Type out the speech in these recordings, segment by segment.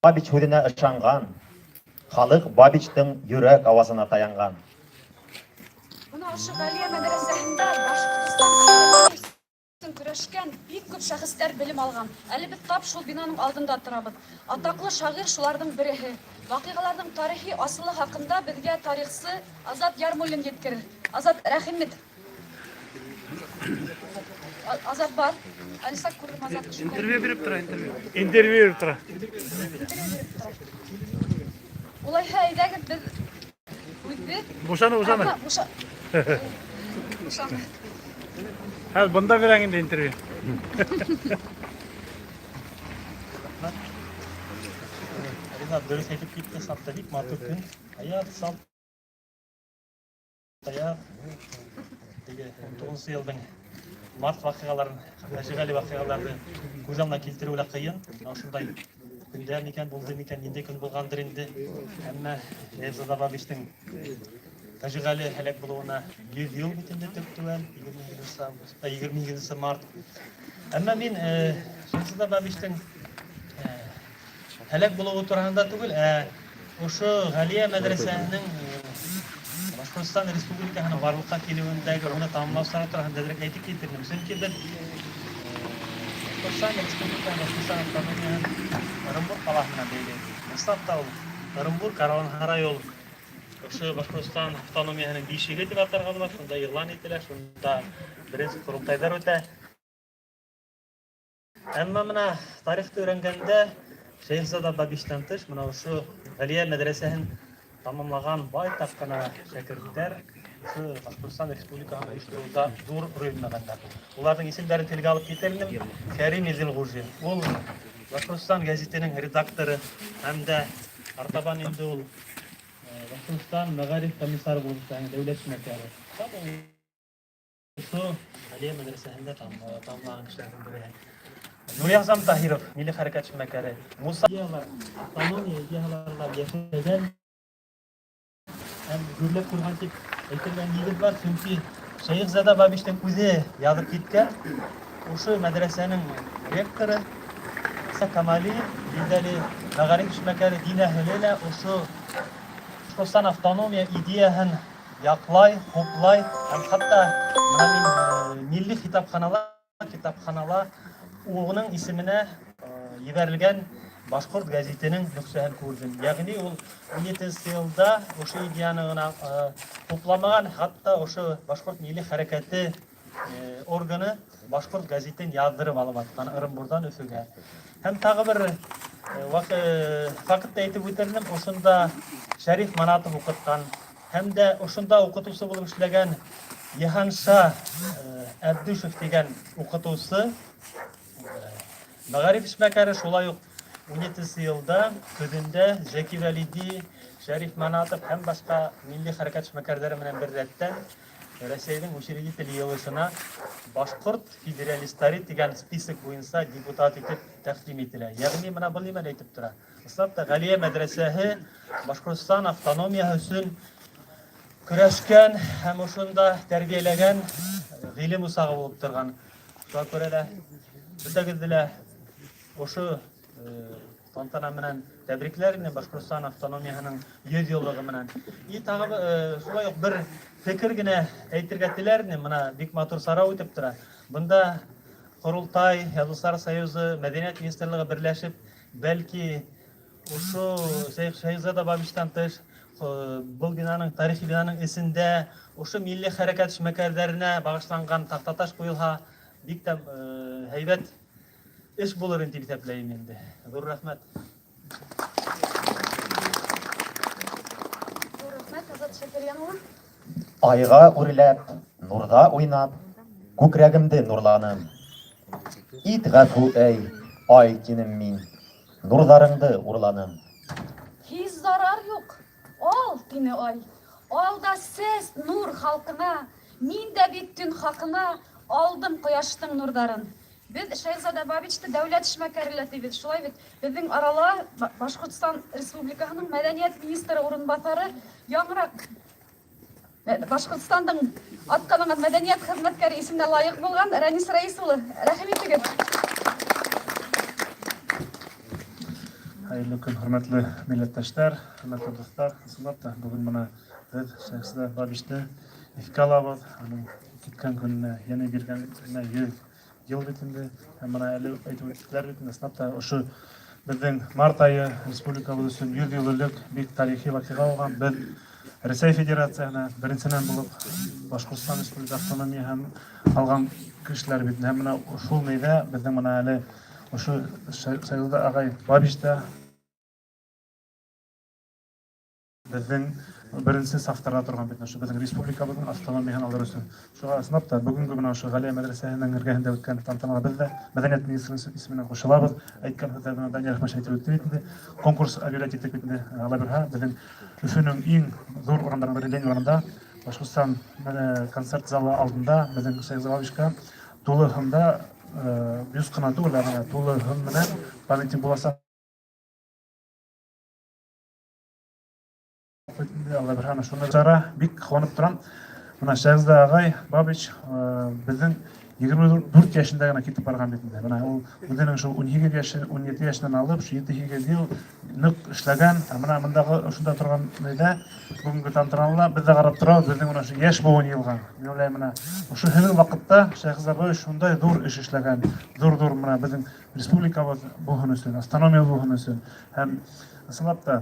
Бабич һүҙенә ышанған, халыҡ Бабичтың йөрәк ауазына таянған. Бына ошо Ғәлиә мәҙрәсәһендә Башҡортостан автономияһы өсөн көрәшкән бик күп шәхестәр белем алған. Әле беҙ тап шул бинаның алдында торабыҙ. Атаҡлы шағир шуларҙың береһе. Ваҡиғаларҙың тарихи асылы хаҡында беҙгә тарихсы Азат Ярмуллин еткерер. Азат, рәхим ит. Азат бар. Алисак күрҙем Азат. Интервью биреп тора, интервью. Интервью биреп тора. Интервью биреп тора. Улайһа, әйҙәгеҙ, беҙ үҙебеҙ Бушаны, бушаны. Буша. Бушаны. Хәҙер бында бирәң инде интервью. Ринат дөрөҫ әйтеп китте, сафта бик матур көн. Аяҙ, салт аяҙ. Теге 19 йылдың март ваҡиғаларын, фажиғәле ваҡиғаларҙы күҙ алдына килтереү лә ҡыйын. Менә ошондай көндә микән, булды микән, ниндәй көн булғандыр инде. Әммә Шәйехзада Бабичтың фажиғәле һәләк булыуына 100 йыл бит инде төп-төгәл, 27 августта, 27 март. Әммә мин Шәйехзада Бабичтың һәләк булыуы тураһында түгел, ә ошо Ғәлиә мәҙрәсәһенең Башҡортостан Республикаһының барлыҡҡа килеүендәге уны тамамлаусылар тураһында әҙерәк әйтеп китермен. Сөнки беҙ Башҡортостан Республикаһын, Башҡортостан автономияһын Ырымбур ҡалаһы менән бәйләйбеҙ. Ысынлап та ул Ырымбур каруанһарай ул ошо Башҡортостан автономияһының бишеге тип атарға була, шунда иғлан ителә, шунда беренсе ҡоролтайҙар үтә. Әммә бына тарихты өйрәнгәндә Шәйехзада Бабичтан тыш бына ошо Ғәлиә мәҙрәсәһен тамамлаған байтаҡ ҡына шәкерттәр ошо Башҡортостан Республикаһын ойоштороуҙа ҙур роль уйнағандар. Уларҙың исемдәрен телгә алып китер инем. Кәрим Иҙелғужин, ул Башҡортостан гәзитенең редакторы һәм дә артабан инде ул Башҡортостан мәғариф комиссары булып эшләгән дәүләт эшмәкәре. Ошо Ғәлиә мәҙрәсәһендә тамамлаған кешеләрҙең береһе. Нуриәғзам Таһиров, милли хәрәкәт эшмәкәре. Муса идеялар, автономия идеяларында йәшәгән һәм гөрләп торған тип әйтергә нигеҙ бар, сөнки Шәйехзада Бабичтың үҙе яҙып киткән ошо мәҙрәсәнең ректоры Муса Камали, билдәле мәғариф эшмәкәре, дин әһеле лә ошо Башҡортостан автономия идеяһын яҡлай, хуплай һәм хатта бына мин милли китапханала, китапханала уның исеменә ебәрелгән Башҡорт гәзитенең нөсхәһен күрҙем. Йәғни ул 17 йылда ошо идеяны ғына хупламаған, хатта ошо Башҡорт милли хәрәкәте органы Башҡорт гәзитен яҙҙырып алып атҡан Ырымбурҙан Өфөгә. Һәм тағы бер фактты әйтеп үтер инем, ошонда Шәриф Манатов уҡытҡан һәм дә ошонда уҡытыусы булып эшләгән Йыһанша Әбдүшев тигән уҡытыусы, мәғариф эшмәкәре, шулай уҡ 17 йылда көҙөндә Зәки Вәлиди, Шәриф Манатов һәм башҡа милли хәрәкәт эшмәкәрҙәре менән бер рәттән Рәсәйҙең учредитель йыйылышына башҡорт федералистары тигән список буйынса депутат итеп тәҡдим ителә. Йәғни бына был нимәне әйтеп тора? Ысынлап та Ғәлиә мәҙрәсәһе Башҡортостан автономияһы өсөн көрәшкән һәм ошонда тәрбиәләгән ғилем усағы булып торған. Шуға күрә лә бөтәгеҙҙе лә ошо тантана менән тәбрикләр инде Башҡортостан автономияһының 100 йыллығы менән. И тағы шулай уҡ бер фекер генә әйтергә теләр инем. Бына бик матур сара үтеп тора. Бында Ҡоролтай, Яҙыусылар союзы, Мәҙәниәт министрлығы берләшеп, бәлки ошо Шәйехзада Бабичтан тыш был бинаның, тарихи бинаның эсендә ошо милли хәрәкәт эшмәкәрҙәренә бағышланған таҡтаташ ҡуйылһа, бик тә һәйбәт эш булыр инде тип иҫәпләйем инде. Ҙур рәхмәт. Ҙур рәхмәт, Азат Шәкәрйән улы. Айға үрләп, нурҙа уйнап, күкрәгемде нурланым. Ит ғәфү, эй, ай, тинем мин, нурҙарыңды урланым. Һис зарар юҡ. Ал, тине ай. Ал да сәс нур халҡына. Мин дә бит төн хаҡына алдым ҡояштың нурҙарын. Беҙ Шәйехзада Бабичты дәүләт эшмәкәре лә тибеҙ. Шулай бит, беҙҙең арала Башҡортостан Республикаһының мәҙәниәт министры урынбаҫары яңыраҡ Башҡортостандың атҡаҙанған мәҙәниәт хеҙмәткәре исеменә лайыҡ булған Рәнис Рәис улы. Рәхим итегеҙ. Хәйерле көн, хөрмәтле милләттәшләр, хөрмәтле дуҫтар. Ысынлап та, бөгөн бына беҙ Шәйхзада Бабичты иҫкә алабыҙ. Уның киткән көнөнә, йәнә биргәненә 100 йыл бит инде. Һәм бына әле әйтеп үттеләр бит инде, ысынлап та, ошо беҙҙең март айы республикабыҙ өсөн 100 йыл элек бик тарихи ваҡиға булған. Беҙ Рәсәй Федерацияһына беренсенән булып Башҡортостан Республика автономияһын алған кешеләр бит. Һәм бына шул нейҙә беҙҙең бына әле ошо Шәйхзада ағай Бабич та беҙҙең беренсе сафтарҙа торған бит, ошо беҙҙең республикабыҙҙың автономияһын алыр өсөн. Шуға ысынлап та бөгөнгө бына ошо Ғәлиә мәҙрәсәһенең эргәһендә үткән тантанаға беҙ ҙә мәҙәниәт министры исеменән ҡушылабыҙ. Әйткән һүҙҙәр менән Данияр Әхмәтшин әйтеп үтте бит инде. Конкурс объявлять иттек бит инде. Алла бирһә, беҙҙең Өфөнөң иң ҙур урамдарының бере Ленин урамында Башҡортостан концерт залы алдында беҙҙең Шәйхзада Бабичка тулы һында бюст ҡына түгел, ә бына тулы һын менән памятник буласаҡ. Алла бирһә, шуны чара бик ҡыуанып торам. Бына Шәйхзада ағай Бабич беҙҙең 24 йәшендә генә китеп барған бит инде. Бына ул үҙенең шул 18 йәше, 17 йәшенән алып, шу 7-8 йыл ныҡ эшләгән. Ә бына мындағы ошонда торған нейҙә, бөгөнгө тантанала беҙ ҙә ҡарап торабыҙ, беҙҙең бына ошо йәш быуын йыйылған. Мин уйлайым, бына ошо һеҙҙең ваҡытта Шәйхзада Бабич шундай ҙур эш эшләгән, ҙур-ҙур бына беҙҙең республикабыҙ булһын өсөн, автономия булһын өсөн. Һәм ысынлап та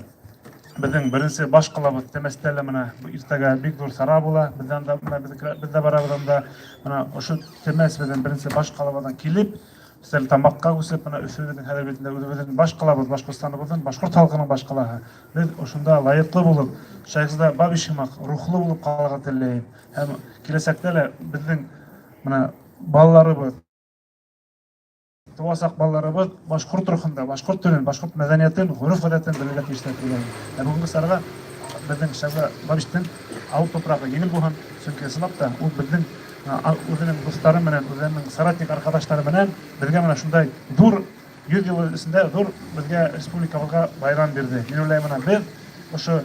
беҙҙең беренсе баш ҡалабыҙ Темәстә лә бына иртәгә бик ҙур сара була. Беҙ анда бына беҙ ҙә барабыҙ анда. Бына ошо Темәс беҙҙең беренсе баш ҡалабыҙҙан килеп, Стәрлетамаҡҡа күсеп, бына Өфөбөҙҙең хәҙер бит инде үҙебеҙҙең баш ҡалабыҙ, Башҡортостаныбыҙҙың, башҡорт халҡының баш ҡалаһы. Беҙ ошонда лайыҡлы булып, Шәйхзада Бабич һымаҡ рухлы булып ҡалырға теләйем. Һәм киләсәктә лә беҙҙең бына балаларыбыҙ, Тыуасаҡ балаларыбыҙ башҡорт рухында, башҡорт телен, башҡорт мәҙәниәтен, ғөрөф-ғәҙәтен белергә тейештер тип уйлайым. Ә бөгөнгө сараға беҙҙең Шәйхзада Бабичтың ауыр топрағы еңел булһын, сөнки ысынлап та ул беҙҙең үҙенең дуҫтары менән, үҙенең соратник арҡаҙаштары менән беҙгә менә шундай ҙур 100 йыл эсендә ҙур беҙгә республикабыҙға байрам бирҙе. Мин уйлайым, бына беҙ ошо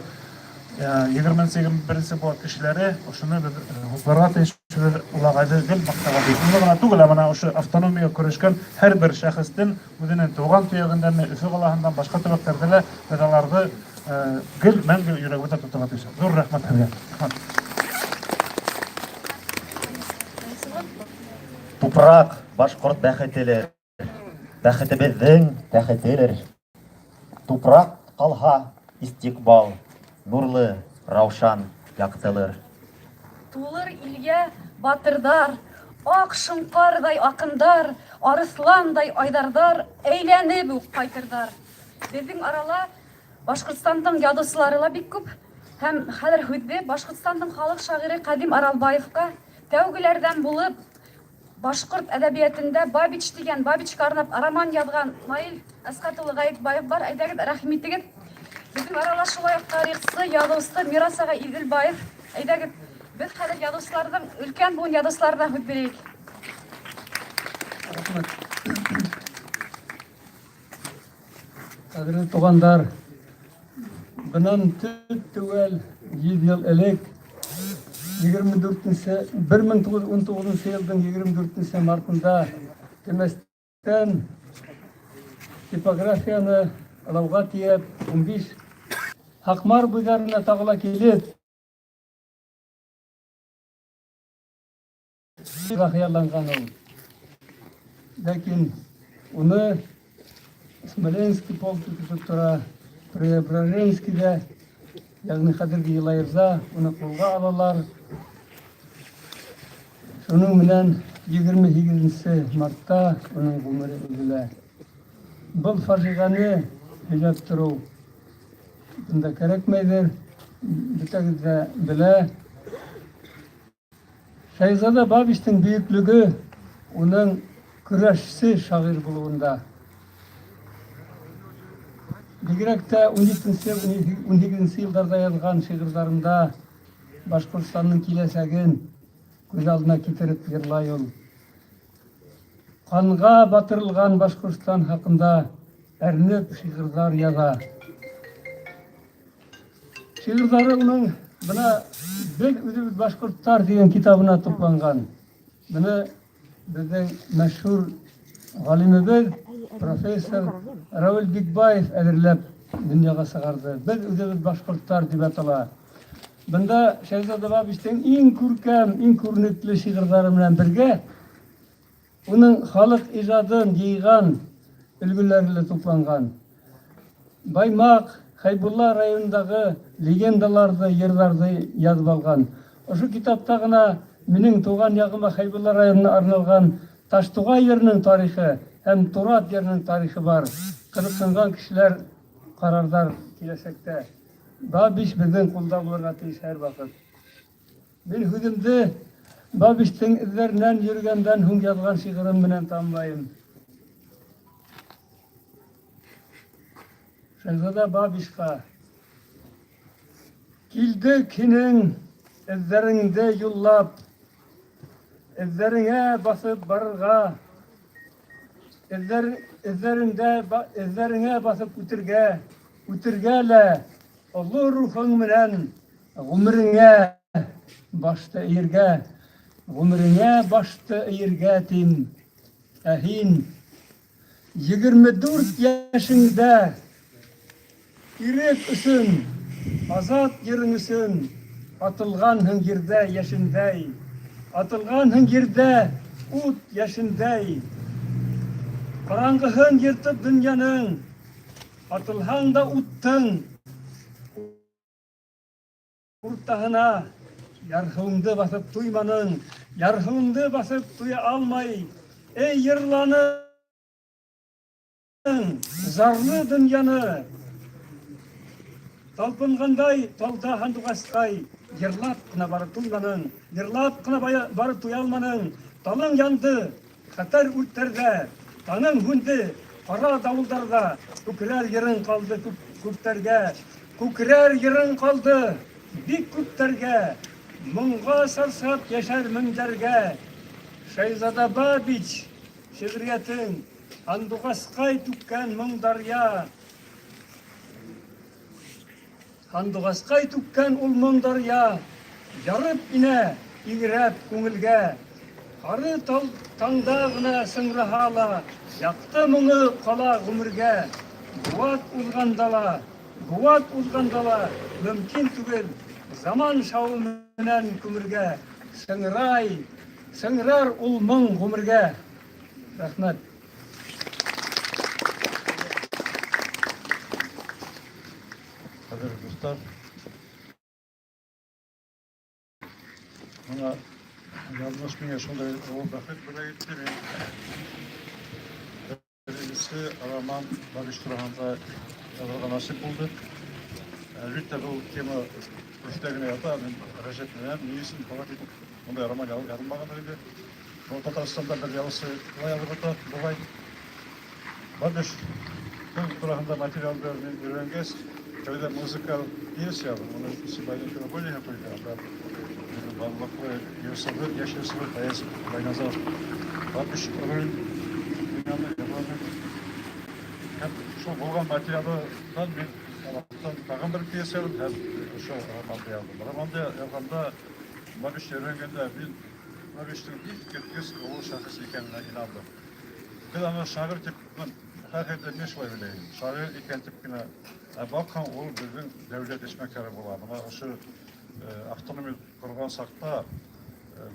егерменсе, 21-нсе быуат кешеләре ошоно беҙ хупларға тейешбеҙ, улағайҙы гел маҡтарға тейеш. Уны ғына түгел, ә бына ошо автономия көрәшкән һәр бер шәхестең үҙенең тыуған төйәгендәме, Өфө ҡалаһындан, башҡа төбәктәрҙә лә беҙ аларҙы гел мәңге йөрәгебеҙҙә тоторға тейеш. Ҙур рәхмәт һеҙгә. Рәхмәт. Тупраҡ башҡорт бәхетелер, бәхетебеҙҙең тәхетелер. Тупраҡ ҡалһа, истиҡбал нурлы, раушан яҡтылыр. Тулыр илгә батырҙар, аҡ шоңҡарҙай аҡындар, арыҫландай айҙарҙар әйләнеп үк ҡайтырҙар. Беҙҙең арала Башҡортостандың яҙыусылары ла бик күп. Һәм хәҙер һүҙҙе Башҡортостандың халыҡ шағиры Ҡәдим Аралбаевҡа тәүгеләрҙән булып Башҡорт әҙәбиәтендә Бабич тигән, Бабичка арнап роман яҙған Наил Әсхәт улы Ғәйетбаев бар. Әйҙәгеҙ, рәхим итегеҙ. Беҙҙең арала шулай уҡ тарихсы, яҙыусы Мирас ағай Иҙелбаев. Әйҙәгеҙ, беҙ хәҙер яҙыусыларҙың, өлкән быуын яҙыусыларына һүҙ бирәйек. Рәхмәт. Ҡәҙерле туғандар, бынан төп-төгәл 100 йыл элек 24-нче 1919 йылдың 24 мартында Темәстән типографияны ылауға тейәп 15 Һаҡмар буйҙарына тағы ла килеп хыялланған ул. Ләкин уны Смоленский полкы көтөп тора, Преображенскийҙә, йәғни хәҙерге Йылайырҙа уны ҡулға алалар. Шуның менән 28 мартта уның ғүмере өҙөлә. Был фажиғәне һөйләп тороу бында кәрәкмәйҙер, бөтәгеҙ ҙә белә. Шәйхзада Бабичтың бөйөклөгө уның көрәшсе шағир булыуында. Бигерәк тә 17-нсе, 18-нсе йылдарҙа яҙған шиғырҙарында Башҡортостандың киләсәген күҙ алдына килтереп йырлай ул. Ҡанға батырылған Башҡортостан хаҡында әрнеп шиғырҙар яҙа. Шиғырҙары уның бына Беҙ үҙебеҙ башҡорттар тигән китабына тупланған. Быны беҙҙең мәшһүр ғалимыбыҙ профессор Равил Бикбаев әҙерләп донъяға сығарҙы. Беҙ үҙебеҙ башҡорттар тип атала. Бында Шәйхзада Бабичтың иң күркәм, иң күренекле шиғырҙары менән бергә уның халыҡ ижадын йыйған өлгөләре лә тупланған. Баймаҡ, Хәйбулла районындағы легендаларҙы, йырҙарҙы яҙып алған. Ошо китапта ғына минең тыуған яғыма Хәйбулла районына арналған Таштуғай йырының тарихы һәм Турат йырының тарихы бар. Ҡыҙыҡһынған кешеләр ҡарарҙар киләсәктә. Бабич беҙҙең ҡулда булырға тейеш һәр ваҡыт. Мин һүҙемде Бабичтың эҙҙәренән йөрөгәндән һуң яҙған шиғырым менән тамамлайым. Шәһзада Бабичҡа Килдек һинең эҙҙәреңде юллап, эҙҙәреңә баҫып барырға, эҙҙәр, эҙҙәреңдә, эҙҙәреңә баҫып үтергә, үтергә лә оло рухың менән ғүмереңә башты эйергә, ғүмереңә башты эйергә тим. Ә һин 24 йәшеңдә ирек өсөн, азат ерің өсөн атылғанһың ерҙә йәшендәй, атылғанһың ерҙә ут йәшендәй. Ҡараңғыһын йыртып донъяның, атылһаң да уттың уртаһына, ярһыуыңды баҫып туйманың, ярһыуыңды баҫып туя алмай, эй йырланың зарлы донъяны. Талпынғандай талда һандуғасҡай, йырлап ҡына барып туйманың, йырлап ҡына барып туя алманың. Талың янды хәтәр үрттәрҙә, таның һүнде ҡара дауылдарҙа, күкрәр йырың ҡалды күптәргә, күкрәр йырың ҡалды бик күптәргә, моңға сарсап йәшәр меңдәргә. Шәйзада Бабич шиғриәтең һандуғасҡай түккән моң даръя. Һандуғасҡай түккән ул моң даръя, ярып инә иңрәп күңелгә. Һары тал, таңда ғына сыңраһа ла, яҡты моңо ҡала ғүмергә. Быуат уҙғанда ла, быуат уҙғанда ла мөмкин түгел заман шауы менән күмергә. Сыңрай, сыңрар ул моң ғүмергә. Рәхмәт. Хәҙер дуҫтар, мына яҙмыш миңә шундай оло бәхет бүләк итте. Мин беренсе роман Бабич тураһында яҙырға насип булды. Әлбиттә, был тема өҫтә генә ята, мин ғәжәпләнәм, ни өсөн быға тип ундай роман яҙылмағандыр инде. Был Татарстанда бер яҙыусы былай яҙып ята, буғай. Бабич тураһында материалды мин өйрәнгәс, тәүҙә музыкаль пьеса яҙҙым. Уны Исибайҙың филармонияһы ҡуйҙы. Анда беҙҙең данлыҡлы йырсыбыҙ, йәш йырсыбыҙ Фаяз Байназаров Бабич ролен уйнаны, йырланы. Һәм шул булған материалдан мин Аллаһтан тағын бер пьеса яҙҙым һәм ошо романды яҙҙым. Романды яҙғанда, Бабичты өйрәнгәндә мин Бабичтың иҫ киткес оло шәхес икәненә инандым. Беҙ аны шағир тип, һәр хәлдә мин шулай уйлайым, шағир икән тип кенә, ә баҡһаң, ул беҙҙең дәүләт эшмәкәре була. Бына ошо автономия ҡорған саҡта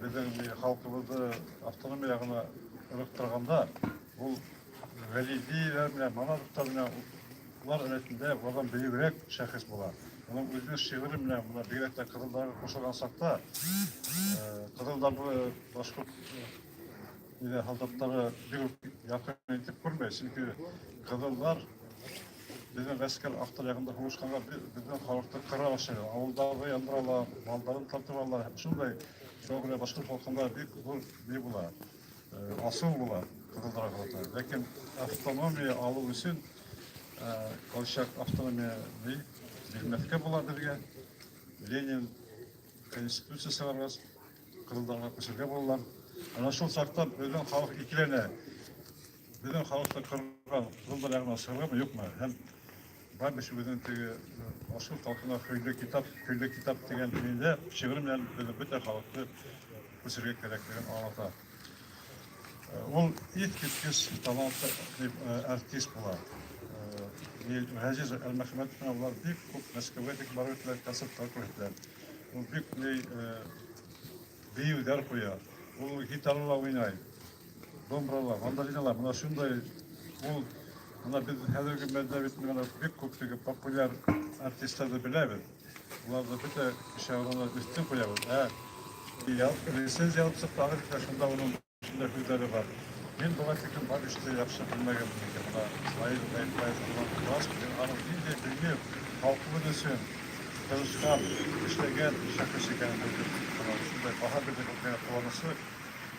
беҙҙең халҡыбыҙҙы автономия яғына ырыҡтырғанда, ул Вәлидиҙәр менән, Манатовтар менән улар рәтендә уларҙан бөйөгөрәк шәхес була. Уның үҙенең шиғыры менән, бына бигерәк тә ҡыҙылдарға ҡушылған саҡта, ҡыҙылдарҙы башҡорт ниҙә һалдаттары бик үк яҡын итеп күрмәй, сөнки ҡыҙылдар беҙҙең ғәскәр аҡтар яғында һуғышҡанға беҙҙең халыҡты ҡыра башлай, ауылдарҙы яндыралар, малдарын тартып алалар. Шундай шуға күрә башҡорт халҡында бик ҙур ни була, асыу була ҡыҙылдарға ҡарата. Ләкин автономия алыу өсөн Колчак автономия ни бирмәҫкә була беҙгә. Ленин конституция сығарғас, ҡыҙылдарға күсергә булалар. Ана шул саҡта беҙҙең халыҡ икеләнә. Беҙҙең халыҡты ҡырған ҡыҙылдар яғына сығырғамы, юҡмы? Һәм Бабич үҙенең теге башҡорт халҡына көйлө китап, көйлө китап тигән ниндә шиғыры менән беҙҙең бөтә халыҡты күсергә кәрәклеген аңлата. Ул иҫкиткес талантлы артист була. Газиз Әлмөхәмәтов менән улар бик күп Мәскәүгә тиклем барып еттеләр, концертлар күрһәттеләр. Ул бик ни бейеүҙәр ҡуя. Ул гитарала уйнай, домбрала, мандолинала. Мына шундай ул мына беҙ хәҙерге мәлдә бит менә бик күп теге популяр артистларҙы беләбеҙ. Уларҙы бөтә кеше алдында өҫтөн ҡуябыҙ. Ә рецензия алып сыҡты, шунда уның шундай һүҙҙәре бар. Мин быға тиклем Бабичты яҡшы белмәгәнмен икән. Мына Наил Ғәйепбаев торғас, мин аның ниндәй бөйөк халҡыбыҙ өсөн тырышҡан, эшләгән шәхес икәнен белдем. Мына шундай баһа бирҙек, ул миңә ҡыуаныслы.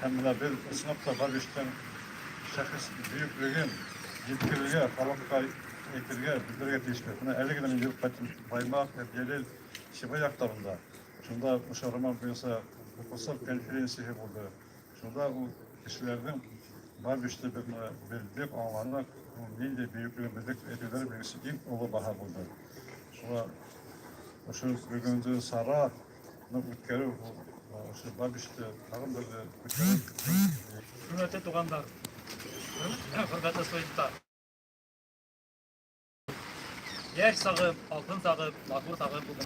Һәм мына беҙ ысынлап та Бабичтың шәхес бөйөклөгөн еткерергә, халыҡҡа әйтергә, белдерергә тейешбеҙ. Мына әле генә мин йөрөп ҡайттым Баймаҡ, Әбйәлил, Сибай яҡтарында. Шунда ошо роман буйынса уҡыусылар конференцияһы булды. Шунда ул кешеләрҙең Бабичты беҙ менә белдек, аңланыҡ, ул ниндәй бөйөклөгөн белдек әйтеүҙәре минең өсөн иң оло баһа булды. Шуға ошо бөгөнгө сараны үткәреү ул ошо Бабичты тағын бер ҙә күтәреү. Хөрмәтле туғандар, хөрмәтле студенттар. Йәш сағым, алтын сағым, матур сағым булды.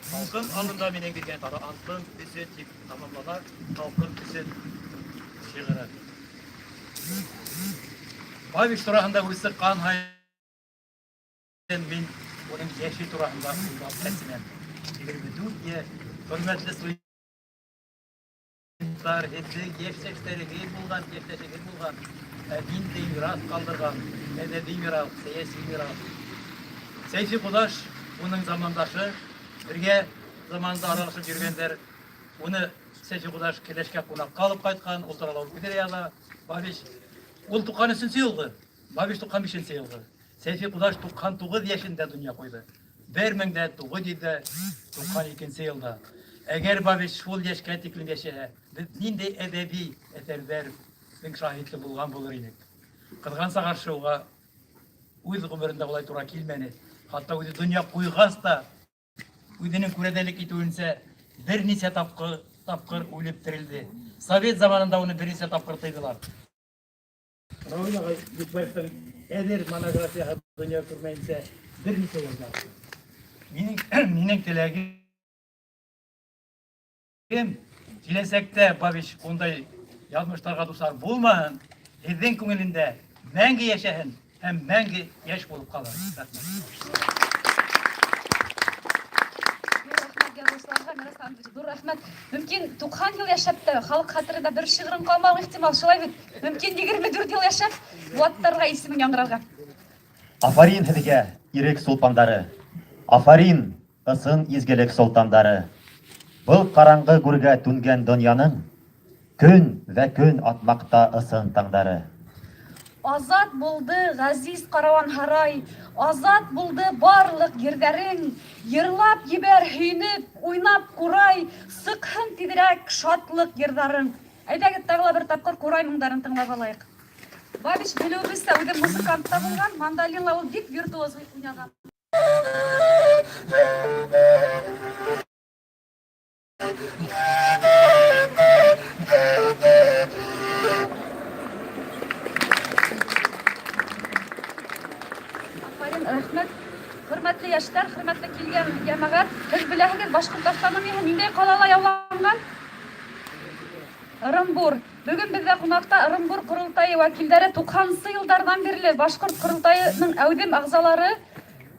Халҡым алдында минең биргән сары антым өсөн тип тамамлана халҡым өсөн шиғыры. Бабич тураһында һүҙ сыҡҡан һайын мин уның йәше тураһында уйлап әсенәм. 24 йәш, хөрмәтле студенттар, һеҙҙең йәштәштәрегеҙ булған, йәштәшегеҙ булған, ә ниндәй мираҫ ҡалдырған, әҙәби мираҫ, сәйәси мираҫ. Сәйфи Ҡудаш, уның замандашы, бергә заманында аралашып йөрөгәндәр. Уны Сәйфи Ҡудаш Келәшкә ҡунаҡҡа алып ҡайтҡан, ул турала ул үҙе лә яҙа. Бабич, ул 93 йылғы, Бабич 95 йылғы. Сәйфи Ҡудаш 99 йәшендә донъя ҡуйҙы. 1992 йылда. Әгәр Бабич шул йәшкә тиклем йәшәһә, беҙ ниндәй әҙәби әҫәрҙәрҙең шаһиты булған булыр инек. Ҡыҙғанса ҡаршы уға үҙ ғүмерендә улай тура килмәне. Хатта үҙе донъя ҡуйғас та үҙенең күрәҙәлек итеүенсә бер нисә тапҡыр үлеп терелде. Совет заманында уны бер нисә тапҡыр тыйҙылар. Рауил ағай Бикбаевтың әҙер монографияһы донъя күрмәйенсә бер нисә йыл ятты. Минең теләгем киләсәктә Бабич ундай яҙмыштарға дусар булмаһын, һеҙҙең күңелендә мәңге йәшәһен һәм мәңге йәш булып ҡалыр. Рәхмәт. Ҙур рәхмәт яҙыусыларға, Мирас Андреевич, ҙур рәхмәт. Мөмкин 90 йыл йәшәп тә халыҡ хәтерендә бер шиғырың ҡалмауы ихтимал, шулай бит? Мөмкин 24 йыл йәшәп, быуаттарға исемең яңғырарға. Афарин һеҙгә, ирек солпандары. Афарин, ысын изгелек солтандары. Был ҡараңғы гүргә түнгән донъяның көн вә көн атмаҡта ысын таңдары. Азат булды ғәзиз караван һарай, азат булды барлыҡ ерҙәрең. Йырлап ебәр һөйөнөп, уйнап ҡурай, сыҡһын тиҙерәк шатлыҡ йырҙарың. Әйҙәгеҙ тағы ла бер тапҡыр ҡурай моңдарын тыңлап алайыҡ. Бабич белеүебеҙсә үҙе музыкант та булған, мандолинла ул бик виртуоз уйнаған. Афарин, рәхмәт. Хөрмәтле йәштәр, хөрмәтле килгән йәмәғәт, һеҙ беләһегеҙ, Башҡорт автономияһы ниндәй ҡалала яуланған? Ырымбур. Бөгөн беҙҙә ҡунаҡта Ырымбур ҡоролтайы вәкилдәре туҡһансы йылдарҙан бирле Башҡорт ҡоролтайының әүҙем ағзалары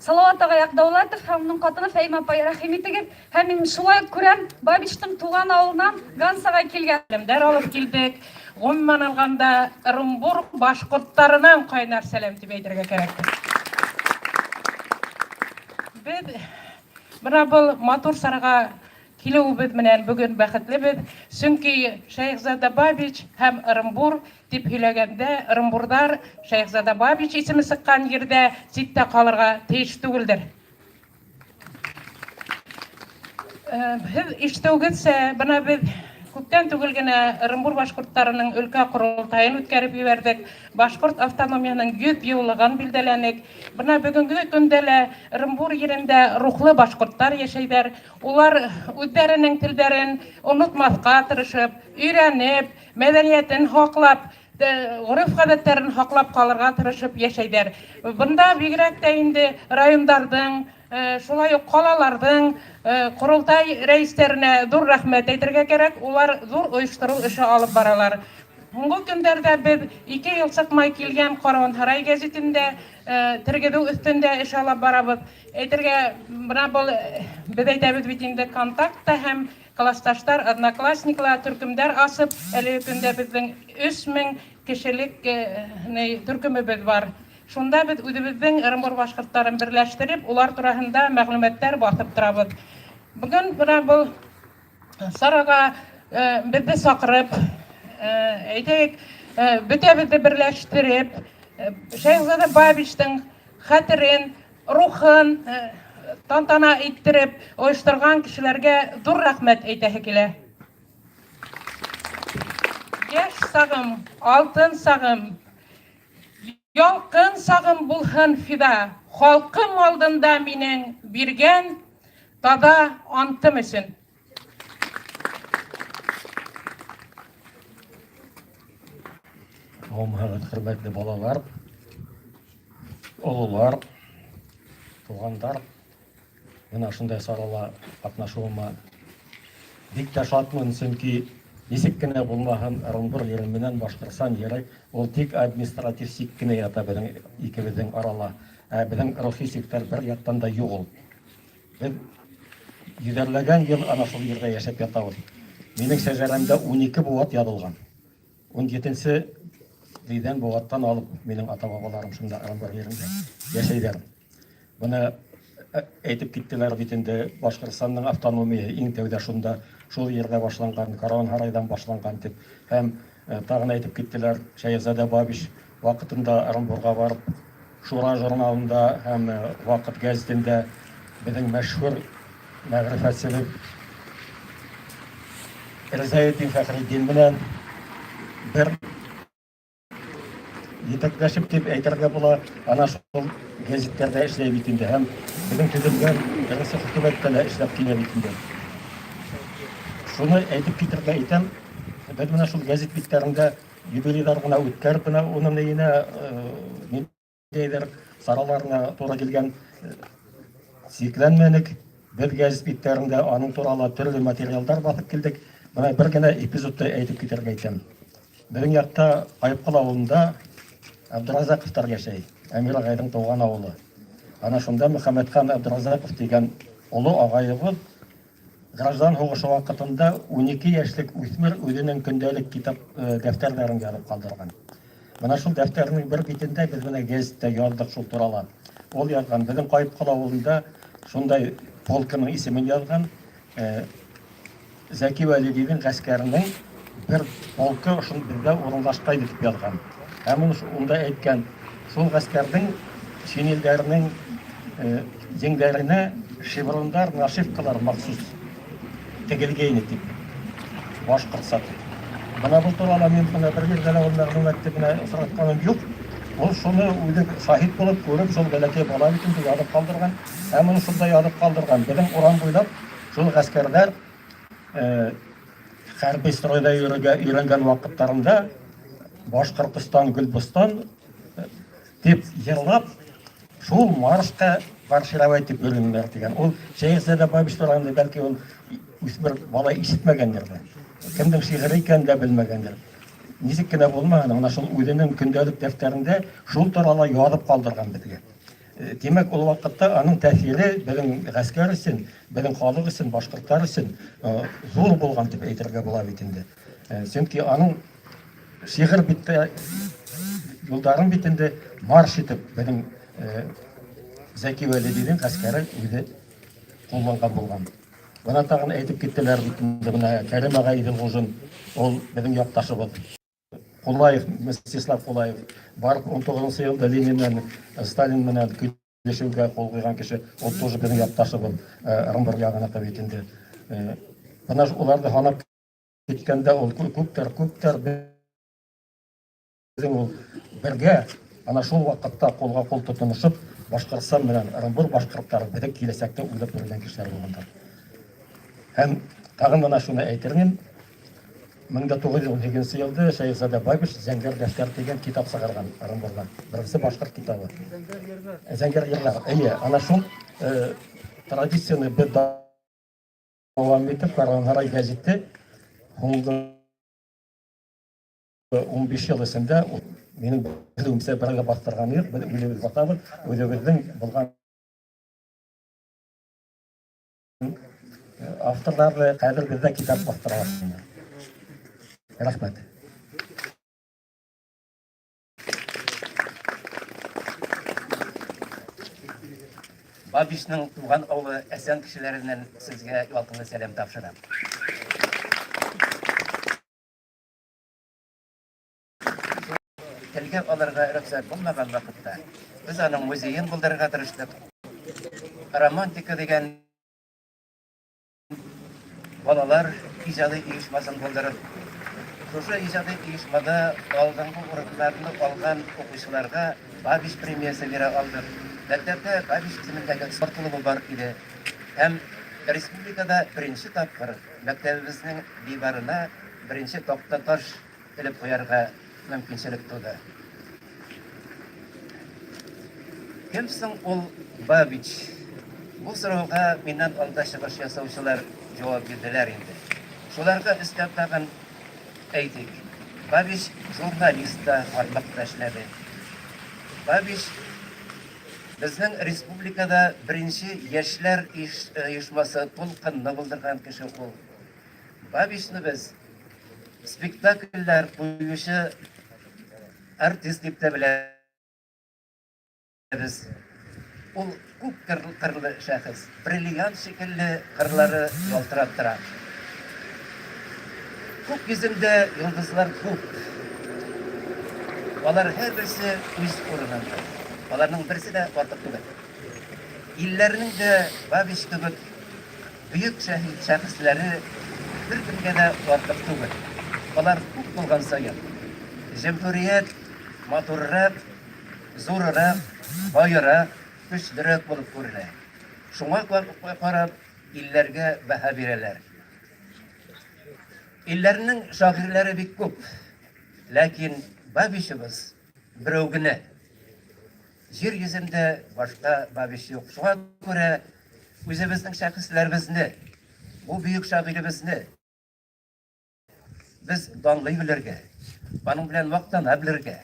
Салауат ағай Аҡдәүләтов һәм уның ҡатыны Фәймә апай, рәхим итегеҙ. Һәм мин шулай уҡ күрәм, Бабичтың туған ауылынан Ганс ағай килгән. Сәләмдәр алып килдек. Ғөмүмән алғанда, Ырымбур башҡорттарынан ҡайнар сәләм тип әйтергә кәрәк. Беҙ бына был матур сараға килеүебеҙ менән бөгөн бәхетлебеҙ. Сөнки Шәйехзада Бабич һәм Ырымбур тип һөйләгәндә, Ырымбурҙар Шәйехзада Бабич исеме сыҡҡан ерҙә ситтә ҡалырға тейеш түгелдер. Һеҙ ишетеүегеҙсә, бына беҙ күптән түгел генә Ырымбур башҡорттарының өлкә ҡоролтайын үткәреп ебәрҙек. Башҡорт автономияһының 100 йыллығын билдәләнек. Бына бөгөнгө көндә лә Ырымбур ерендә рухлы башҡорттар йәшәйҙәр. Улар үҙҙәренең телдәрен онотмаҫҡа тырышып, өйрәнеп, мәҙәниәтен һаҡлап, Гореф-ғәҙәттәрен һаҡлап ҡалырға тырышып йәшәйҙәр. Бында бигерәк тә инде райондарҙың, шулай уҡ ҡалаларҙың ҡоролтай рәйестәренә ҙур рәхмәт әйтергә кәрәк, улар ҙур ойоштороу эше алып баралар. Һуңғы көндәрҙә беҙ ике йыл сыҡмай килгән Каруанһарай гәзитендә тергеҙеү өҫтөндә эш алып барабыҙ. Әйтергә, бына был беҙ әйтәбеҙ бит инде контактта һәм Классташтар, одноклассниклар төркемдәр асып, әлеге көндә беҙҙең 3000 кешелек төркөмөбөҙ бар. Шунда беҙ үҙебеҙҙең Ырымбур башҡорттарын берләштереп, улар тураһында мәгълүматтар баҫып торабыҙ. Бөгөн бына был сараға беҙҙе саҡырып, әйтәйек, бөтәбеҙҙе берләштереп, Шәйхзада Бабичтың хәтерен Рухын тантана иттереп оештырган кешеләргә зур рәхмәт әйтәһе килә. Яшь сагым, алтын сагым, ялкын сагым булһын фида, халкым алдында минең биргән таза антым өчен. Һаумыһығыҙ, хөрмәтле балалар! Олылар, туғандар, менә шундай сарала катнашуыма бик тә шатмын, чөнки ничек кенә булмаһын, Ырынбур ере менән Башкортстан ере ул тик административ сик кенә ята безнең икебезнең арала. Ә безнең рухи сиктәр бер яктан да юк ул. Без йөзәрләгән ел ана шул җирдә яшәп ятабыз. Минем шәҗәрәмдә 12 буат язылган. Унҗиденче дидән Булаттан алып минем ата-бабаларым шунда Ырынбур җирендә яшәйләр. Моны әйтеп киттеләр бит инде, Башкортстанның автономиясе иң тәүдә шунда, шул җирдә башланган, Караван-Һарайдан башланган дип. Һәм тагын әйтеп киттеләр, Шәехзадә Бабич вакытында Ырынбурга барып, Шура журналында һәм Вакыт гәзитендә безнең мәшһүр Мәгърифәтчелек Ризаэтдин Фәхретдин белән бер етәкләшеп дип әйтергә була, ана шул гәзитләрдә эшләй бит инде һәм безнең төзелгән беренче хөкүмәттә дә эшләп килә бит инде. Шуны әйтеп китергә итәм, без менә шул гәзит битләрендә юбилейлар гына үткәреп, менә уның өенә Ниндәйдер сараларына туры килгән чикләнмәдек. Без гәзит битләрендә аның туралы төрле материалдар басып килдек. Менә бер генә эпизодты әйтеп китәргә итәм. Безнең якта Кайыпкол авылында Абдразаковтар яшәй. Әмир агайның туган авылы. Ана шунда Мөхәммәтхан Абдразаков дигән олы агаебыз Граждан һугышы вакытында 12 яшьлек үсмер үзенең көндәлек китап э, дәфтәрләрен язып калдырган. Менә шул дәфтәрнең бер битендә без менә гәзиттә яздык шул турала. Ул язган, безнең Каипкол авылында шундай полкының исемен язган, э, Зәки Вәлидинең гаскәренең бер полкы шул бездә урынлашкан дип язган. Һәм ул унда әйткән, шул гаскәрнең шинельдәренең э, җиңнәренә шеврондар, нашивкалар махсус тегелгәйне дип. Башкортса дип. Менә бу турала мин менә бер җирдә дә ул мәгълүматны менә очратканым юк. Ул шуны үзе шаһит булып күреп, шул бәләкәй бала бит инде язып калдырган. Һәм ул шунда язып калдырган. Безнең урам буйлап Шул гаскәрләр хәрби стройда йөрергә өйрәнгән вакытларында Башкортостан Гөлбостан дип җырлап, шул маршка маршировать дип йөргәннәр дигән. Ул Шәехзадә Бабич турында бәлки ул үсмер бала ишетмәгәндер дә. Кемнең шигыре икәнен дә белмәгәндер. Ничек кенә булмаган, менә шул үзенең көндәлек дәфтәрендә шул турала язып калдырган безгә. Димәк, ул вакытта аның тәэсире безнең гаскәр өчен, безнең халык өчен, башкортлар өчен зур булган дип әйтергә була бит инде. Чөнки аның шигырь бит юлдарын бит инде марш итеп безнең Зәки Вәлидинең гаскәре үзе кулланган булган. Менә тагын әйтеп киттеләр бит инде менә Кәрим ага Иделгужин, ул безнең якташыбыз. Кулаев, Мстислав Кулаев барып 19 елда Ленин белән Сталин менән килешүгә кул куйган кеше, ул тоже безнең якташыбыз, Ырынбур ягыныкы бит инде. Менә уларны санап киткәндә ул күптер, күптер безнең ул бергә ана шул вакытта кулга кул тотынышып Башкортстан белән Ырынбур башкортлары безнең киләчәктә уйлап йөргән кешеләр булганнар. Һәм тагын менә шуны әйтермен. 1918 елда Шәехзадә Бабич Зәңгәр дәфтәр дигән китап чыгарган Ырынбурда. Беренче башкорт китабы. Зәңгәр йырлар. Әйе, ана шул э, традицияне без дәвам итеп Кәрвансарай гәзите һуңгы 15 ел эчендә минем белүемчә бергә бастырган юк, без үзебез басабыз, үзебезнең булган авторларны хәзер бездә китап бастыра Рәхмәт. Бабичның туган авылы Әсән кешеләреннән сезгә ялкынлы сәлам тапшырам. Телгә алырга рөхсәт булмаган вакытта без аның музеен булдырырга тырыштык. Романтика дигән балалар иҗади оешмасын булдырып, шушы иҗади оешмада алдынгы урыннарны алган укучыларга Бабич премиясе бирә алдык. Мәктәптә Бабич исемендәге спорт клубы бар иде. Һәм республикада беренче тапкыр мәктәбебезнең диварына беренче такта таш элеп куярга мөмкинчелек туды. Кем соң ул Бабич? Бу сорауга миннән алда чыгыш ясаучылар җавап бирделәр инде. Шуларга өстәп тагын әйтик. Бабич журналист та, кармак та эшләде. Бабич безнең республикада беренче яшьләр оешмасы Тулкынны булдырган кеше ул. Бабичны без спектакльләр куючы артист дип тә беләбез. Ул күп кырлы шәхес, бриллиант шикелле кырлары ялтырап тора. Күк йөзендә йолдызлар күп. Алар һәрберсе үз урынында. Аларның берсе дә артык түгел. Илләрнең дә Бабич кебек Бөек шәһит шәхесләре беркемгә дә артык түгел. Алар күп булган саен, җөмһүрият матуррак, зурырак, баерак, көчлерәк булып күренә. Шуңа карап, илләргә бәһа бирәләр. Илләрнең шагыйрьләре бик күп, ләкин Бабичыбыз берәү генә. Җир йөзендә башка Бабич юк. Шуңа күрә үзебезнең шәхесләребезне, бу бөек шагыйребезне без данлый белергә, аның белән мактана белергә,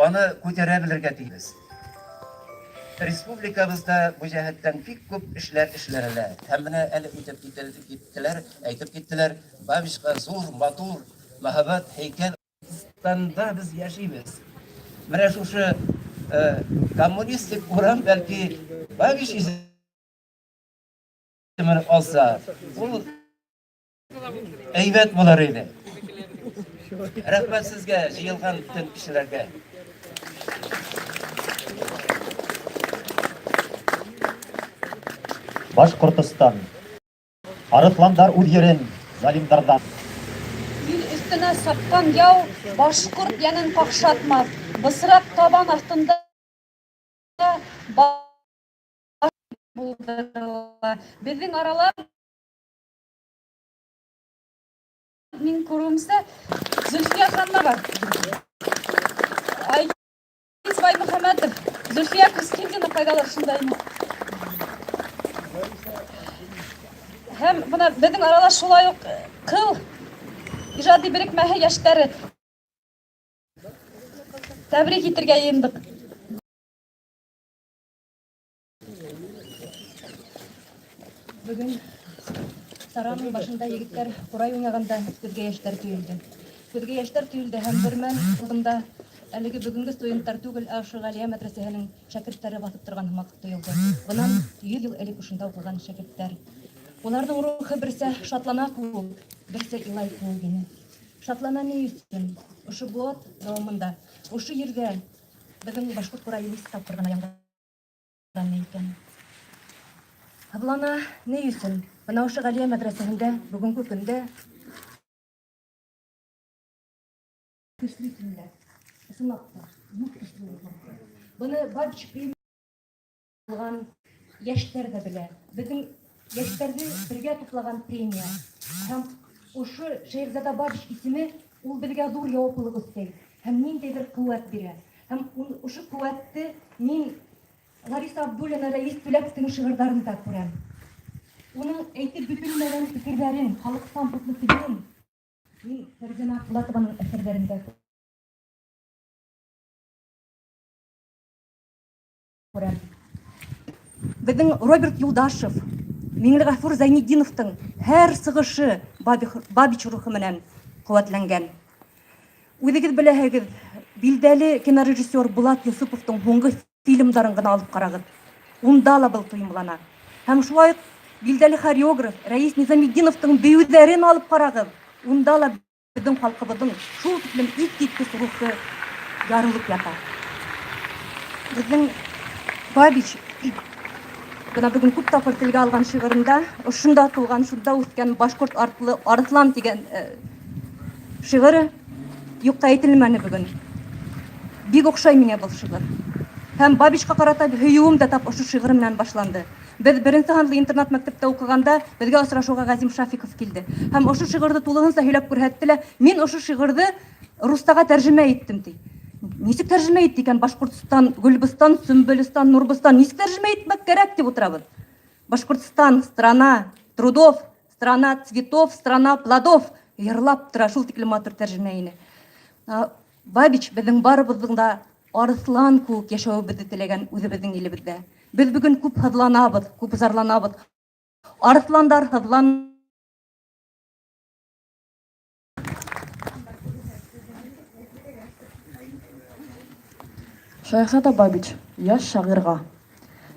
аны күтәрә белергә тиеш. Республикабызда бу җәһәттән бик күп эшләр эшләнелә. Һәм менә әле үтеп киттеләр, әйтеп киттеләр, Бабичка зур, матур, мәһабәт һәйкәл Станда без яшибез. Менә шушы э, коммунистик урам бәлки Бабич исемен алса, ул әйбәт булыр иде. Рәхмәт сезгә, җыелган бөтен кешеләргә. Башкортостан. Арысландар үз ерен залимдардан. Ил өстенә сапкан яу башкорт йәнен какшатмас, бысрак табан астында баш булдырыла. Безнең арала мин күрүемчә Зөлфия Ханнова. Айгиз Баймөхәммәтов, Зөлфия Кускиндина кайдалар шунда инде. Һәм бына безнең арала шулай ук кыл ижади берекмәһе яшьләре. Тәбрик итергә йыйындык. Бүген Сараның башында егетләр курай уйнаганда күзгә яшьләр төелде. Күзгә яшьләр төелде һәм бермәл алдымда әлеге бүгенге студентлар түгел, ә ошо Галия мәдрәсәһенең шәкертләре басып торган һымак тоелды. Бынан 100 ел элек ошында укыган шәкертләр. Уларның рухы берсе шатлана кеүек, берсе илай кеүек ине. Шатлана ни өчен? Ошо быуат дәвамында, ошо ердә безнең башкорт курае ничә тапкыр гына яңгырады. Икән. Һыблана ни өчен? Менә ошо Галия мәдрәсәһендә бүгенге көндә көчле төнлә. Чынлап та, нык көчле булган. Быны Бабич булган яшьләр дә белә. Безнең яшьләрне бергә туплаган премия. Һәм Ошо Шәйехзада Бабич исеме ул беҙгә ҙур яуаплылыҡ өҫтәй һәм ниндәйҙер ҡеүәт бирә. Һәм ошо ҡеүәтте мин Лариса Абдуллина Рәис Түләктең шиғырҙарында күрәм. Уның әйтеп бөтөлмәгән фекерҙәрен, халыҡсан тутлы телен мин Фәрзәнә Аҡбулатованың әҫәрҙәрендә күрәм. Беҙҙең Роберт Юлдашев, Миңлеғәфүр Зәйнетдиновтың һәр сығышы Бабич рухы менән ҡеүәтләнгән. Үҙегеҙ беләһегеҙ, билдәле кинорежиссер Булат Йосоповтың һуңғы фильмдарын ғына алып ҡарағыҙ. Унда ла был тойомлана. Һәм шулай уҡ билдәле хореограф Рәис Низаметдиновтың бейеүҙәрен алып ҡарағыҙ. Унда ла беҙҙең халҡыбыҙҙың шул тиклем иҫ киткес рухы ярылып ята. Беҙҙең Бабич бына бөгөн күп тапҡыр телгә алған шиғырында ошонда тыуған, шунда үҫкән башҡорт артлы арыҫлан тигән шиғыры юҡҡа әйтелмәне бөгөн. Бик оҡшай миңә был шиғыр. Һәм Бабичҡа ҡарата һөйөүем дә тап ошо шиғыр менән башланды. Беҙ беренсе һанлы интернат мәктәптә уҡығанда беҙгә осрашыуға Ғәзим Шафиков килде. Һәм ошо шиғырҙы тулыһынса һөйләп күрһәтте лә, мин ошо шиғырҙы рустаға тәржемә иттем, ти. Нисек тәржемә итте икән Башҡортостан, Гөлбостан, Сөмбөлөстан, Нурбостан, нисек тәржемә итмәк кәрәк тип ултырабыҙ. Башҡортостан, страна трудов, страна цветов, страна плодов йырлап тора, шул тиклем матур тәржемә ине. Бабич беҙҙең барыбыҙҙың да арыҫлан кеүек йәшәүебеҙҙе теләгән үҙебеҙҙең илебеҙҙә. Беҙ бөгөн күп һыҙланабыҙ, күп зарланабыҙ. Арыҫландар һыҙлан Шәехзада Бабич, яшь шагыйрьгә.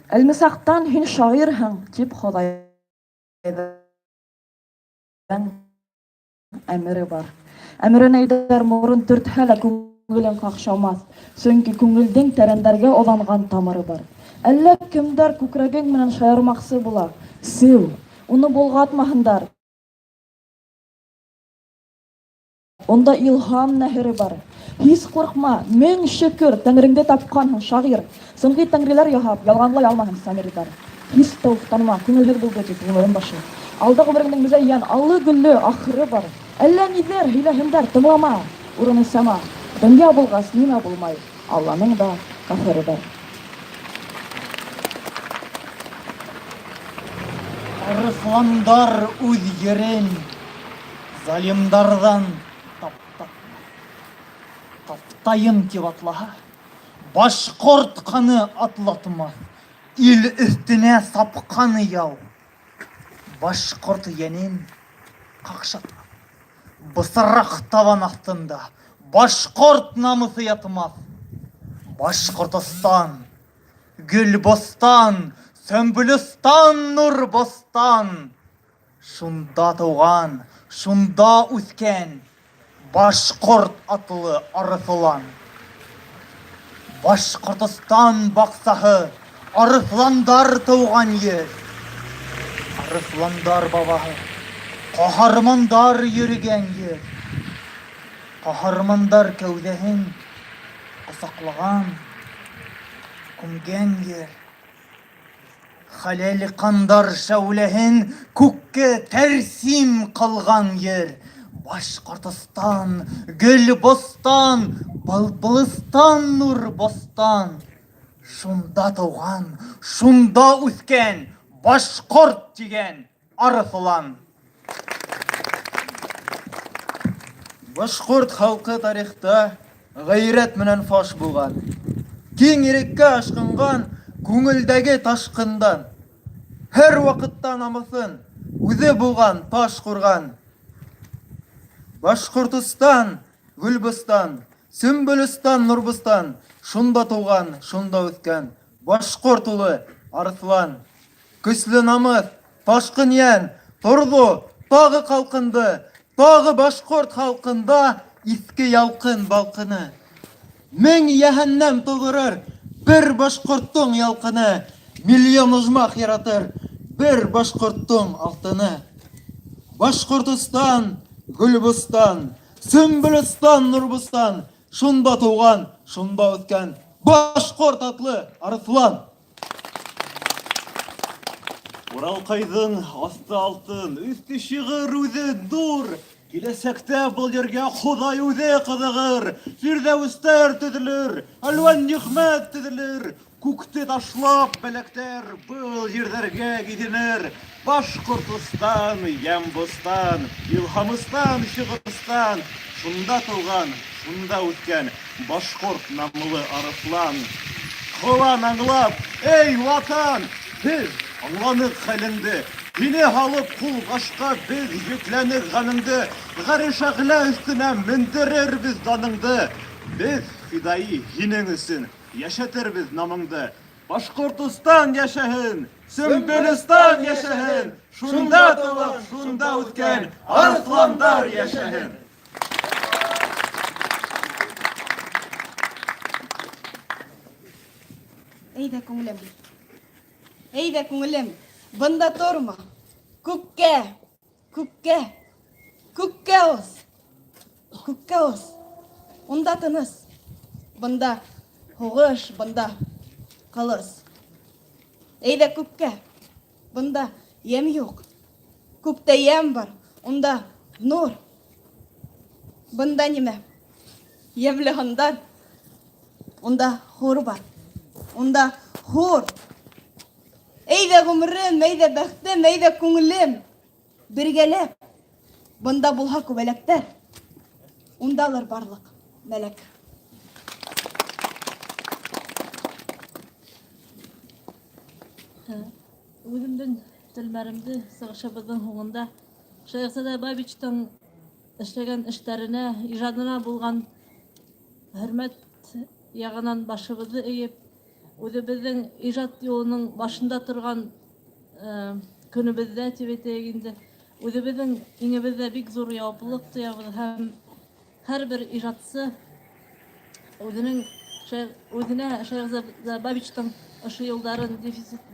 Әлмисақтан һин шагыйрьһең, дип Ходайҙың әмере бар. Әмерен әйдәр морон төртһә лә күңелең ҡаҡшамаҫ, сөнки күңелдең тәрәндәргә оҙанған тамыры бар. Әллә кемдәр күкрәгең менән шаярмаҡсы була. Сеү, уны болғатмаһындар. Унда илһам нәһере бар. Һис ҡурҡма, мең шөкөр, тәңреңде тапҡанһың, шағир. Сынғи тәңреләр яһап, ялғанлай алмаһын Самириҙар. Һис тә уфтанма, күңелһеҙ булды тип ғүмерең башы. Алда ғүмереңдең мөзәйән, аллы-гөллө ахыры бар. Әллә ниҙәр һөйләһендәр, тыңлама, урыны сама. Донъя булғас, нимә булмай, Алланың да кафыры бар. Арыҫландар үҙ ерен залимдарҙан таптатмаҫ. Таптайым тип атлаһа, башҡорт ҡаны атлатмаҫ. Ил өҫтөнә сапҡан яу башҡорт йәнен ҡаҡшатмаҫ. Бысраҡ табан аҫтында башҡорт намыҫы ятмаҫ. Башҡортостан, Гөлбостан, Сөмбөлөстан, Нурбостан. Шунда тыуған, шунда үҫкән башҡорт атлы арыҫлан. Башҡортостан баҡсаһы, арыҫландар тыуған ер. Арыҫландар бабаһы, ҡаһармандар йөрөгән ер. Ҡаһармандар кәүҙәһен ҡосаҡлаған, күмгән ер. Хәләл ҡандар шәүләһен күккә тәрсим ҡылған ер. Башҡортостан, Гөлбостан, Былбылыстан, Нурбостан. Шунда тыуған, шунда үҫкән башҡорт тигән арыҫлан. Башҡорт халҡы тарихта ғәйрәт менән фаш булған. Киң иреккә ашҡынған күңелдәге ташҡындан. Һәр ваҡытта намыҫын үҙе булған таш ҡурған. Башҡортостан, Гөлбостан, Сөмбөлөстан, Нурбостан, шунда тыуған, шунда үҫкән башҡорт улы Арыҫлан. Көслө намыҫ, ташҡын йән, торҙо, тағы ҡалҡынды, тағы башҡорт халҡында иҫке ялҡын балҡыны. Мең йәһәннәм тыуҙырыр бер башҡорттоң ялҡыны, миллион ожмах яратыр бер башҡорттоң алтыны. Башҡортостан, Гөлбостан, Сөмбөлөстан, Нурбостан, шунда тыуған, шунда үҫкән башҡорт атлы арыҫлан. Уралҡайҙың асты алтын, өҫтө шиғыр, үҙе нур. Киләсәктә был ергә Хоҙай үҙе ҡыҙығыр, Фирҙәүестәр төҙөлөр, Әлүән ниғмәт төҙөлөр, Күкте ташлап мәләктәр был ерҙәргә гиҙенер. Башҡортостан, йәмбостан, илһамыстан, шиғырстан, Шунда тыуған, шунда үҫкән башҡорт намлы арыҫлан. Ҡолан аңлап, эй, Ватан, беҙ аңланыҡ хәлеңде, Һине һалып ҡулбашҡа беҙ йөкләнек ғәмеңде, Ғәреш-әғлә өҫтөнә мендерербеҙ даныңды, Беҙ фидаи һинең өсөн, йәшәтербеҙ намыңды. Башҡортостан йәшәһен, Сөмбөлөстан йәшәһен, Шунда тыуып, шунда үҫкән арыҫландар йәшәһен! Әйҙә, күңелем. Әйҙә, күңелем, бында торма. Күккә, күккә, күккә ос. Күккә ос. Унда тыныс. Бында һуғыш, бында ҡылыс. Әйҙә күккә. Бында йәм юҡ. Күктә йәм бар, унда нур. Бында нимә? Йәмле һындар. Унда хур бар. Унда хур. Әйҙә ғүмерем, әйҙә бәхтем, әйҙә күңелем. Бергәләп. Бында булһа күбәләктәр. Ундалыр барлыҡ мәләк. Үҙемдең телмәремде сығышыбыҙҙың һуңында Шәйехзада Бабичтың эшләгән эштәренә, ижадына булған хөрмәт яғынан башыбыҙҙы эйеп, үҙебеҙҙең ижад юлының башында торған көнөбөҙҙә тип әйтәйек инде, үҙебеҙҙең иңебеҙҙә бик ҙур яуаплылыҡ тоябыҙ һәм Һәрбер ижадсы үзенең үзенә Шәйхзада Бабичтың ошо юлдарын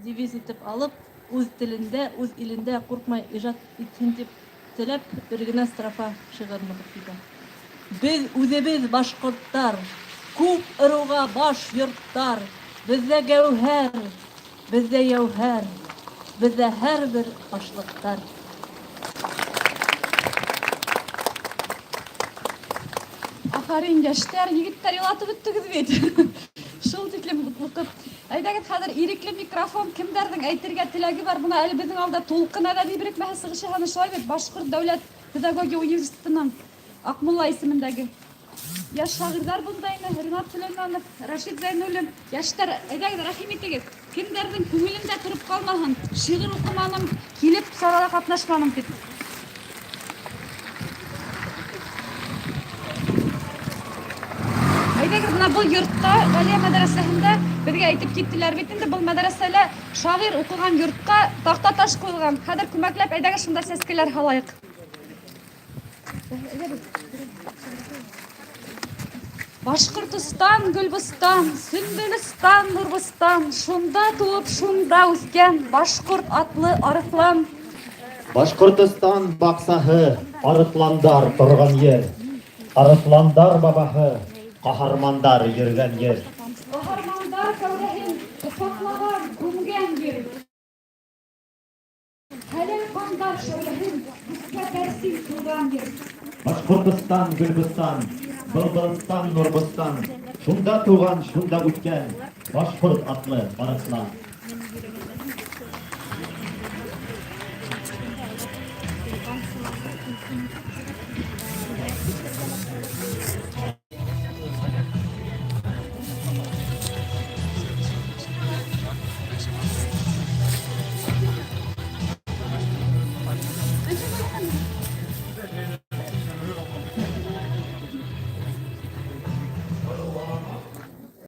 девиз итеп алып, үз телендә, үз илендә куркмай ижад итһен дип теләп, бер генә строфа шигырен укып китәм. Без үзебез башкортлар, күп ыруга баш йорттар, бездә гәүһәр, Бездә яүһәр, бездә һәрбер башлыктар. Афәрин, яшьтәр, егетләр, елатып беттегез бит. Шул тиклем укып. Әйдәгез, хәзер ирекле микрофон кемдәрнең әйтергә теләге бар? Бына әле безнең алда Тулкын әдәби берекмәһе чыгышы һәм шулай бит Башкорт дәүләт педагогия университетының Акмулла исемендәге яшь шагыйрьләр бында инде, Ринат Сөләйманов, Рәшит Зәйнуллин. Яшьтәр, әйдәгез, рәхим итегез. Кемдәрнең күңелендә торып калмаһын, шигырь укыманым, килеп чарада катнашманым дип. Әйдәгез, менә был йортта, Галия мәдрәсәһендә безгә әйтеп киттеләр бит инде, был мәдрәсәлә шагыйрь укыган йортка такта таш куелган. Хәзер күмәкләп әйдәгез шунда сәскәләр һалайык. Башҡортостан, Гөлбостан, Сөмбөлстан, Нурбостан, шунда туып, шунда үҫкән башҡорт атлы арыҫлан. Башҡортостан баҡсаһы, арыҫландар торған ер. Арыҫландар бабаһы, ҡаһармандар йөрөгән ер. Ҡаһармандар кәүҙәһен ҡосаҡлаған, күмгән ер. Хәләл ҡандар шәүләһен күккә тәрсил ҡылған ер. Башҡортостан, Гөлбостан, Былбылстан, Нурбостан, Шунда тыуған, шунда үҫкән башҡорт атлы арыҫлан.